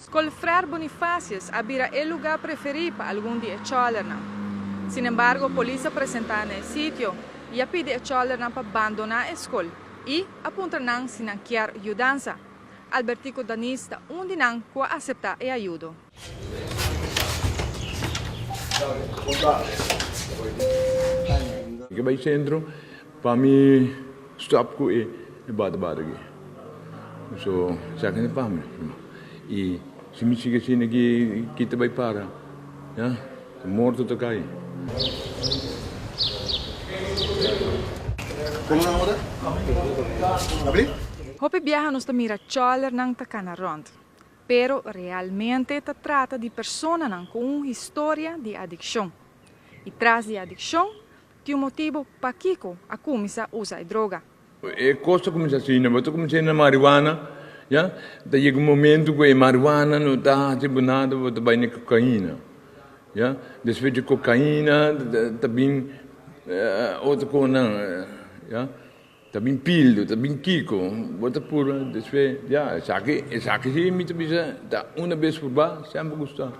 Skol Frère Bonifacius a bira e lugá preferí pa algun di e chòlernan. Sinembargo, polis a presentá na e sitio i a pidi e chòlernan pa bandoná e skol i a puntra nan si nan kier yudansa. Albertico Danis ta un di nan ku a aseptá e ayudo. Mi ke bai sentro pa mi stop ku e bada bada aki. So esaki no pa mi. I si mi sigui asina aki ki ta bai para? Ya, morto ta kai. Hopi biaha nos ta mira chòlernan ta kana rònt. Pero realmente ta trata di personanan ku un historia di adikshon. I tras di adikshon tin un motibu pakiko a kuminsá usa e droga. E kos ta kuminsá asina, bo ta kuminsá na marihuana, ya, ta yega un momento ku e marihuana no ta hasi bo nada, bo ta bai na kokaina, ya, despues di kokaina ta bin otro kosnan, ya. Ta bin pildo, ta bin kiko, bo ta purba despues ya esaki, esaki si mi ta bisa ta una bes purba semper gusta.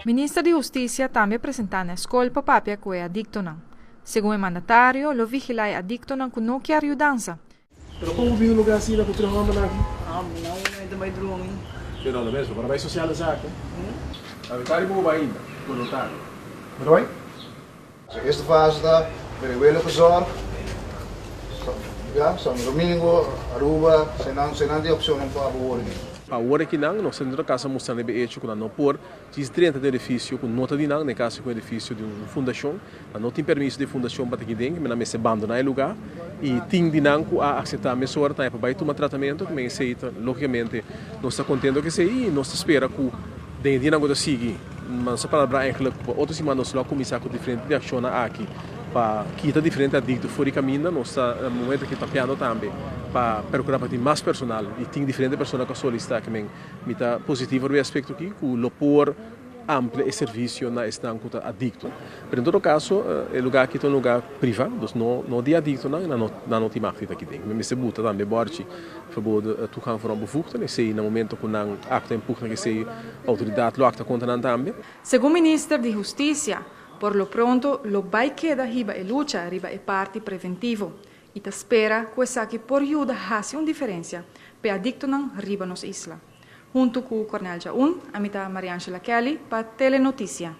Minister di Hustisia tambe a presentá na e skol pa papia ku e adiktonan. Segun e mandatario, lo vigilá e adiktonan ku no kier yudansa. Pero kon bo bin un lugar asina ku tres hombernan aki? Ah, mi na un e ta bai drumi. Pero no mes, bo por a bai sosialisá aki. A mi ta riba bo ainda, boluntario. Bo ta bai? De eerste fase ta Venezuela zorg, ya, Santo Domingo, Aruba, senan senan di opcionnan pa awor aki. Pa awor aki nan, nos ta dentro casa mustrando e hecho cu nan no por djis drenta den edificio cu no ta di nan, den caso cu un edificio di un fundacion. Nan no tin permiso di e fundashon pa ta aki den, nan mester bandoná e lugá i tin di nan ku a akseptá mesora tambe pa bai tuma tratamentu. Ku men esei ta lógikamente nos ta kontento ku esei i nos ta spera ku den e dianan ku ta sigui nos ta palabrá eigentlik ku pa otro siman nos lo a kuminsá ku diferente di akshonnan aki pa kita diferente adikto for di kaminda. Nos ta na momento aki papiando tambe pa perkurá pa tin mas personal i tin diferente persona ku a solisitá ku men mi ta positivo riba e aspekto aki ku lo por amplia e servisio na esnan ku ta adikto. Pero en todo kaso e lugá aki ta un lugá privá, dus no no di adiktonan i nan no nan no tin mag di ta aki den. Mi mester buta tambe bòrchi verboden toegang voor onbevoegden. Esei na momento ku nan akta en pugna ku esei outoridat lo akta kontra nan tambe. Segun Minister di Hustisia, por lo pronto lo bai keda hiba e lucha riba e parti preventivo i ta spera ku esaki por yuda hasi un diferensia p'e adiktonan riba nos isla. Huntu ku Cornel Jaun, ami ta Mariangela Kelly pa Telenoticia.